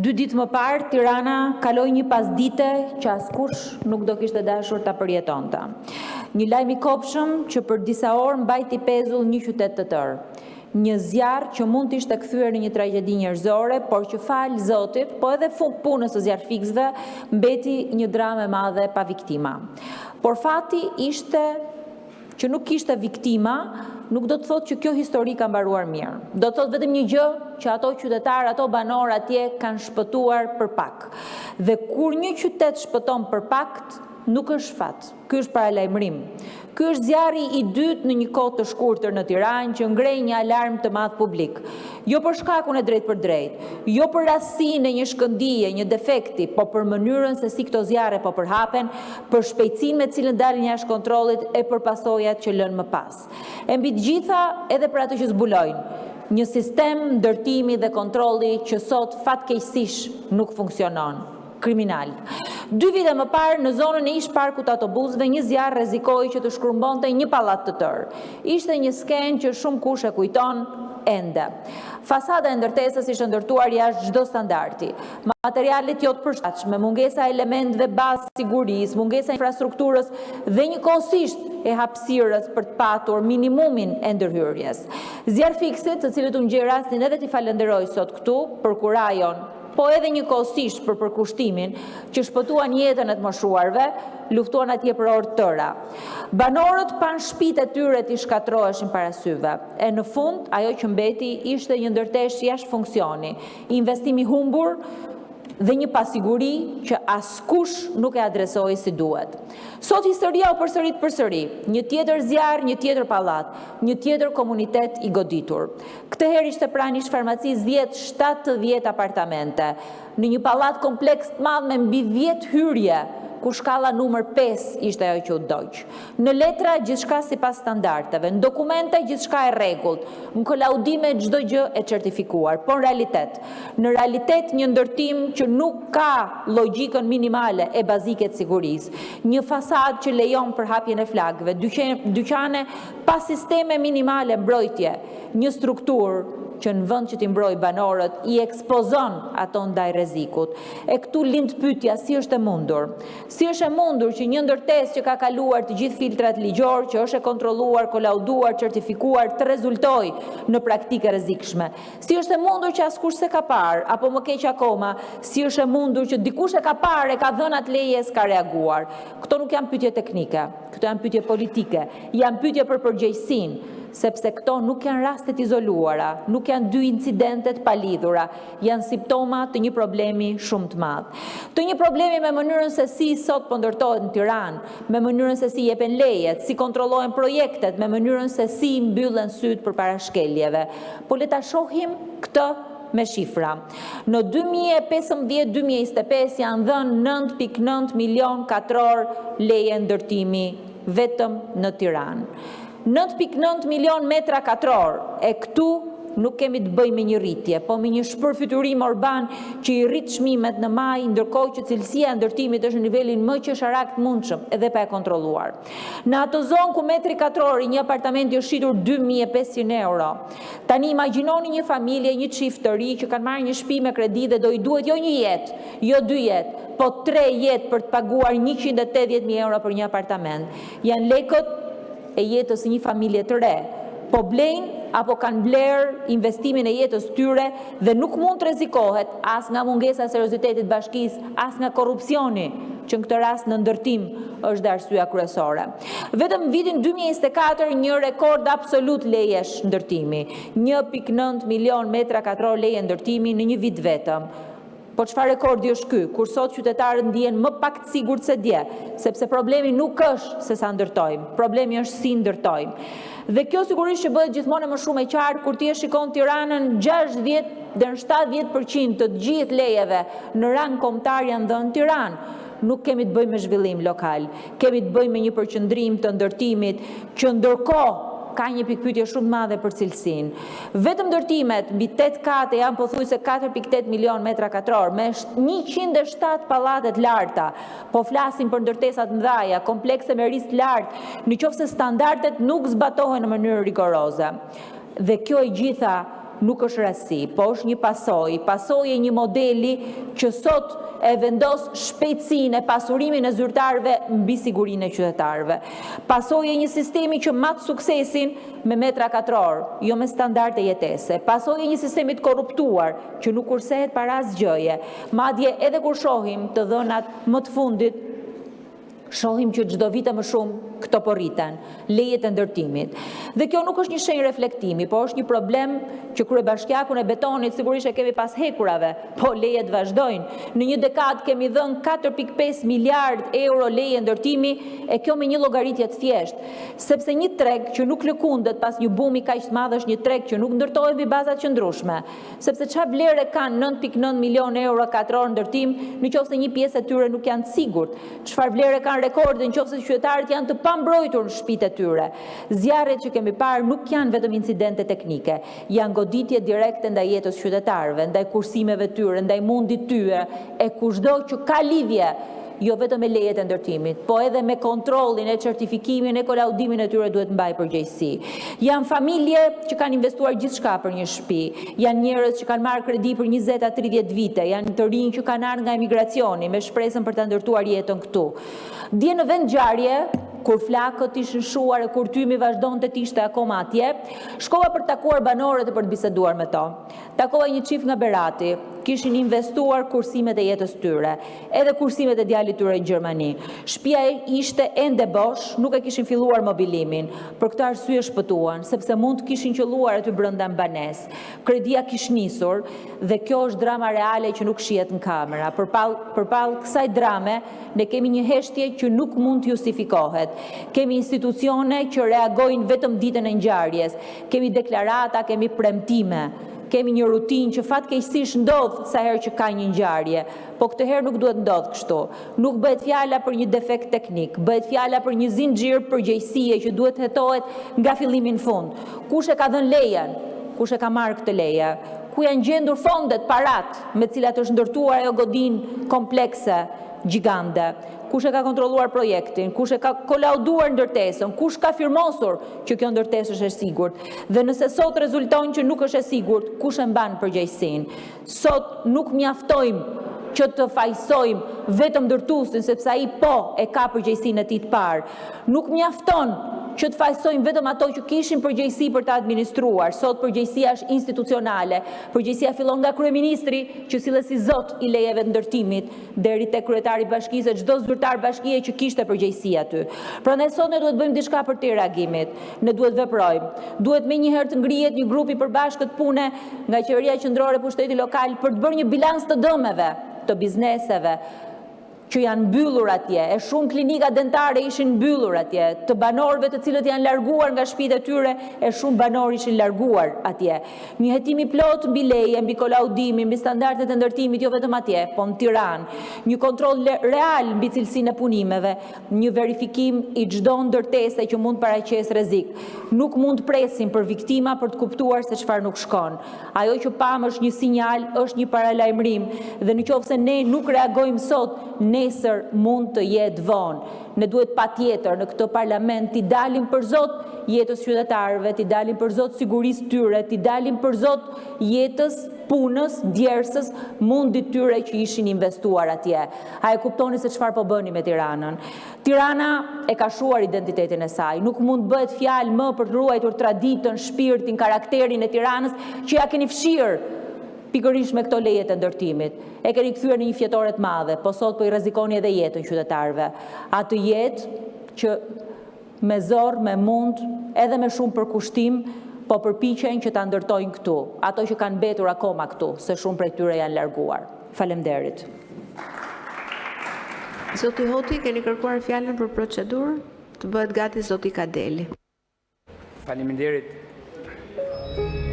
Dy ditë më parë Tirana kaloi një pasdite që askush nuk do kishte dashur ta përjetonte. Një lajm i kobshëm që për disa orë mbajti pezull një qytet të tërë. Një zjarr që mund të ishte kthyer në një tragjedi njerëzore, por që falë Zotit, po edhe punës së zjarrfikësve, mbeti një dramë e madhe pa viktima. Por fakti ishte që nuk kishte viktima, nuk do të thotë që kjo histori ka mbaruar mirë. Do të thotë vetëm një gjë, që ato qytetarë, ato banorë atje kanë shpëtuar për pak. Dhe kur një qytet shpëton për pak, nuk është fat, ky është paralajmërim. Ky është zjarri i dytë në një kohë të shkurtër në Tiranë që ngre një alarm të madh publik, jo për shkakun e drejtpërdrejtë, jo për rastësinë e një shkëndije, një defekti, por për mënyrën se si këto zjarre po përhapen, për shpejtësinë me të cilën dalin jashtë kontrollit e për pasojat që lënë më pas. E mbi të gjitha, edhe për atë që zbulojnë, një sistem ndërtimi dhe kontrolli që sot fatkeqësisht nuk funksionon, kriminal. Dy vite më parë, në zonën e ish-Parkut të Autobusëve, një zjarr rrezikoi që të shkrumbonte një pallat të tërë. Ishte një skenë që shumëkush e kujton ende. Fasada e ndërtesës ishte ndërtuar jashtë çdo standardi. Materialet jo të përshtatshme, mungesa e elementëve bazë të sigurisë, mungesa e infrastrukturës dhe njëkohësisht e hapësirës për të patur minimumin e ndërhyrjes. Zjarrfikësit, të cilët unë gjej rastin edhe t'i falënderoj sot këtu për kurajën, po edhe njëkohësisht për përkushtimin që shpëtuan jetën e të moshuarve, luftuan atje për orë të tëra. Banorët panë shtëpitë e tyre të shkatërroheshin para syve, e në fund ajo që mbeti ishte një ndërtesë jashtë funksioni, investim i humbur dhe një pasiguri që askush nuk e adresoi si duhet. Sot historia u përsërit përsëri, një tjetër zjarr, një tjetër pallat, një tjetër komunitet i goditur. Këtë herë ishte pranë ish-farmacisë 10, 70 apartamente, në një pallat kompleks të madh me mbi 10 hyrje, ku shkalla numër 5 ishte ajo që u dogj. Në letra gjithçka sipas standardeve, në dokumente gjithçka e rregullt, në kolaudime çdo gjë e certifikuar, por në realitet, në realitet një ndërtim që nuk ka logjikën minimale e bazike të sigurisë, një fasadë që lejon përhapjen e flakëve, dyqane pa sisteme minimale mbrojtjeje, një strukturë që në vend që t'i mbrojë banorët, i ekspozon ato ndaj rrezikut. E këtu lind pyetja: si është e mundur? Si është e mundur që një ndërtesë që ka kaluar të gjithë filtrat ligjorë, që është e kontrolluar, kolauduar, certifikuar, të rezultojë në praktikë e rrezikshme? Si është e mundur që askush s'e ka parë, apo më keq akoma, si është e mundur që dikush e ka parë, e ka dhënë atë leje e s'ka reaguar? Këto nuk janë pyetje teknike, këto janë pyetje politike, janë pyetje për përgjegjësinë, sepse këto nuk janë raste të izoluara, nuk janë dy incidente të palidhura, janë simptoma të një problemi shumë të madh. Të një problemi me mënyrën se si sot po ndërtohet në Tiranë, me mënyrën se si jepen lejet, si kontrollohen projektet, me mënyrën se si mbyllen sytë përpara shkeljeve. Po le ta shohim këtë me shifra. Në 2015-2025 janë dhënë 9.9 milionë katrorë leje ndërtimi vetëm në Tiranë. 9.9 milionë metra katrorë, e këtu nuk kemi të bëjmë me një rritje, po me një shpërfytyrim urban që i rrit çmimet në majë, ndërkohë që cilësia e ndërtimit është në nivelin më qesharak të mundshëm edhe pa e kontrolluar. Në atë zonë ku metri katror i një apartamenti është shitur 2500 euro, tani imagjinoni një familje, një çift të ri që kanë marrë një shtëpi me kredi dhe do t'i duhet jo një jetë, jo dy jetë, po tre jetë për të paguar 180 mijë euro për një apartament. Janë lekët e jetës së një familjeje të re, po blejnë apo kanë blerë investimin e jetës së tyre dhe nuk mund të rrezikohet as nga mungesa e seriozitetit të bashkisë, as nga korrupsioni, që në këtë rast në ndërtim është dhe arsyeja kryesore. Vetëm në vitin 2024 një rekord absolut lejesh ndërtimi, 1.9 milion metra katrorë leje ndërtimi në një vit vetëm. Po çfarë rekordi është ky, kur sot qytetarët ndihen më pak të sigurt se dje, sepse problemi nuk është se sa ndërtojmë, problemi është si ndërtojmë. Dhe kjo sigurisht që bëhet gjithmonë e më shumë e qartë kur ti e shikon Tiranën 60 deri në 70% të të gjithë lejeve në rang kombëtar janë dhënë në Tiranë. Nuk kemi të bëjmë me zhvillim lokal, kemi të bëjmë me një përqendrim të ndërtimit që ndërkohë ka një pikëpyetje shumë të madhe për cilësinë. Vetëm ndërtimet mbi 8 kate janë pothuajse 4.8 milion metra katrorë, me 107 pallate të larta. Po flasim për ndërtesa të mëdha, komplekse me risk të lartë, në qoftë se standardet nuk zbatohen në mënyrë rigoroze. Dhe kjo e gjitha. nuk është rastësi, por është një pasojë, pasojë e një modeli që sot e vendos shpejtësinë e pasurimin e zyrtarëve mbi sigurinë e qytetarëve, pasojë e një sistemi që mat suksesin me metra katrorë, jo me standarde jetese, pasojë e një sistemi të korruptuar që nuk kursehet para asgjëje, madje edhe kur shohim të dhënat më të fundit, shohim që çdo vit e më shumë këto po rriten, lejet e ndërtimit. Dhe kjo nuk është një shenjë reflektimi, por është një problem që kryebashkiakun e betonit sigurisht e kemi pas hekurave, por lejet vazhdojnë. Në një dekadë kemi dhënë 4,5 miliardë euro leje ndërtimi, e kjo me një llogaritje të thjeshtë, sepse një treg që nuk lëkundet pas një bumi kaq të madh është një treg që nuk ndërtohet mbi baza të qëndrueshme, sepse çfarë vlere kanë 9,9 milionë euro katrorë ndërtim në qoftë se një pjesë e tyre nuk janë të sigurt? Çfarë vlere kanë rekordet në qoftë se qytetarët janë të pambrojtur në shtëpitë e tyre? Zjarret që kemi parë nuk janë vetëm incidente teknike, janë goditje direkte ndaj jetës së qytetarëve, ndaj kursimeve të tyre, ndaj mundit të tyre, e kushdo që ka lidhje jo vetëm me lejet e ndërtimit, por edhe me kontrollin e certifikimin e kolaudimin e tyre duhet të mbajë përgjegjësi. Janë familje që kanë investuar gjithçka për një shtëpi, janë njerëz që kanë marrë kredi për 20 a 30 vjet, janë të rinj që kanë ardhur nga emigracioni me shpresën për ta ndërtuar jetën këtu. Dje në vendngjarje, kur flakët ishin shuar e kur tymi vazhdonte të ishte akoma atje, shkova për të takuar banorët e për të biseduar me ta. Takova një çift nga Berati, kishin investuar kursimet e jetës së tyre, edhe kursimet e djalit të tyre në Gjermani. Shtëpia ishte ende bosh, nuk e kishin filluar mobilimin. Për këtë arsye shpëtuan, sepse mund të kishin qëlluar aty brenda në banesë. Kredia kish nisur dhe kjo është drama reale që nuk shihet në kamera. Përballë përballë kësaj drame ne kemi një heshtje që nuk mund të justifikohet. Kemi institucione që reagojnë vetëm ditën e ngjarjes, kemi deklarata, kemi premtime, kemi një rutinë që fatkeqësisht ndodh sa herë që ka një ngjarje, po këtë herë nuk duhet të ndodhë kështu. Nuk bëhet fjala për një defekt teknik, bëhet fjala për një zinxhir përgjegjësie që duhet të hetohet nga fillimi në fund. Kush e ka dhënë lejen? Kush e ka marrë këtë leje? Ku janë gjendur fondet, paratë me të cilat është ndërtuar ajo godinë komplekse gjigande? Kush e ka kontrolluar projektin? Kush e ka kolauduar ndërtesën? Kush ka firmosur që kjo ndërtesë është e sigurt? Dhe nëse sot rezulton që nuk është e sigurt, kush e mban përgjegjësinë? Sot nuk mjaftojmë që të fajësojmë vetëm ndërtuesin, sepse ai po e ka përgjegjësinë e tij të parë. Nuk mjafton që të fajësojmë vetëm ato që kishin përgjegjësi për të administruar. Sot përgjegjësia është institucionale. Përgjegjësia fillon nga kryeministri që sillet si zot i lejeve të ndërtimit, deri te kryetari i bashkisë e çdo zyrtar bashkie që kishte përgjegjësi aty. Prandaj sot ne duhet të bëjmë diçka përtej reagimit. Ne duhet të veprojmë. Duhet menjëherë të ngrihet një grup i përbashkët pune nga qeveria qendrore e pushteti lokal për të bërë një bilanc të dëmeve të bizneseve që janë mbyllur atje, e shumë klinika dentare ishin mbyllur atje, të banorëve të cilët janë larguar nga shtëpitë e tyre, e shumë banorë ishin larguar atje. Një hetim i plotë mbi leje, mbi kolaudimin, mbi standardet e ndërtimit, jo vetëm atje, po në Tiranë. Një kontroll real mbi cilësinë e punimeve, një verifikim i çdo ndërtese që mund të paraqesë rrezik. Nuk mund të presim për viktima për të kuptuar se çfarë nuk shkon. Ajo që pamë është një sinjal, është një paralajmërim dhe në qoftë se ne nuk reagojmë sot, nesër mund të jetë vonë. Ne duhet patjetër në këtë parlament t'i dalim për zot jetës së qytetarëve, t'i dalim për zot sigurisë së tyre, t'i dalim për zot jetës, punës, djersës, mundit të tyre që ishin investuar atje. A e kuptoni se çfarë po bëni me Tiranën? Tirana e ka shuar identitetin e saj, nuk mund të bëhet fjalë më për të ruajtur traditën, shpirtin, karakterin e Tiranës që ia keni fshirë pikërisht me këto lejet e ndërtimit. E keni kthyer në një fjetore të madhe, po sot po i rrezikoni edhe jetën qytetarëve. Atë jetë që me zor, me mund, edhe me shumë përkushtim, po përpiqen që ta ndërtojnë këtu, ato që kanë mbetur akoma këtu, se shumë prej tyre janë larguar. Faleminderit. Zoti Hoti, keni kërkuar fjalën për procedurë? Të bëhet gati zoti Kadeli. Faleminderit.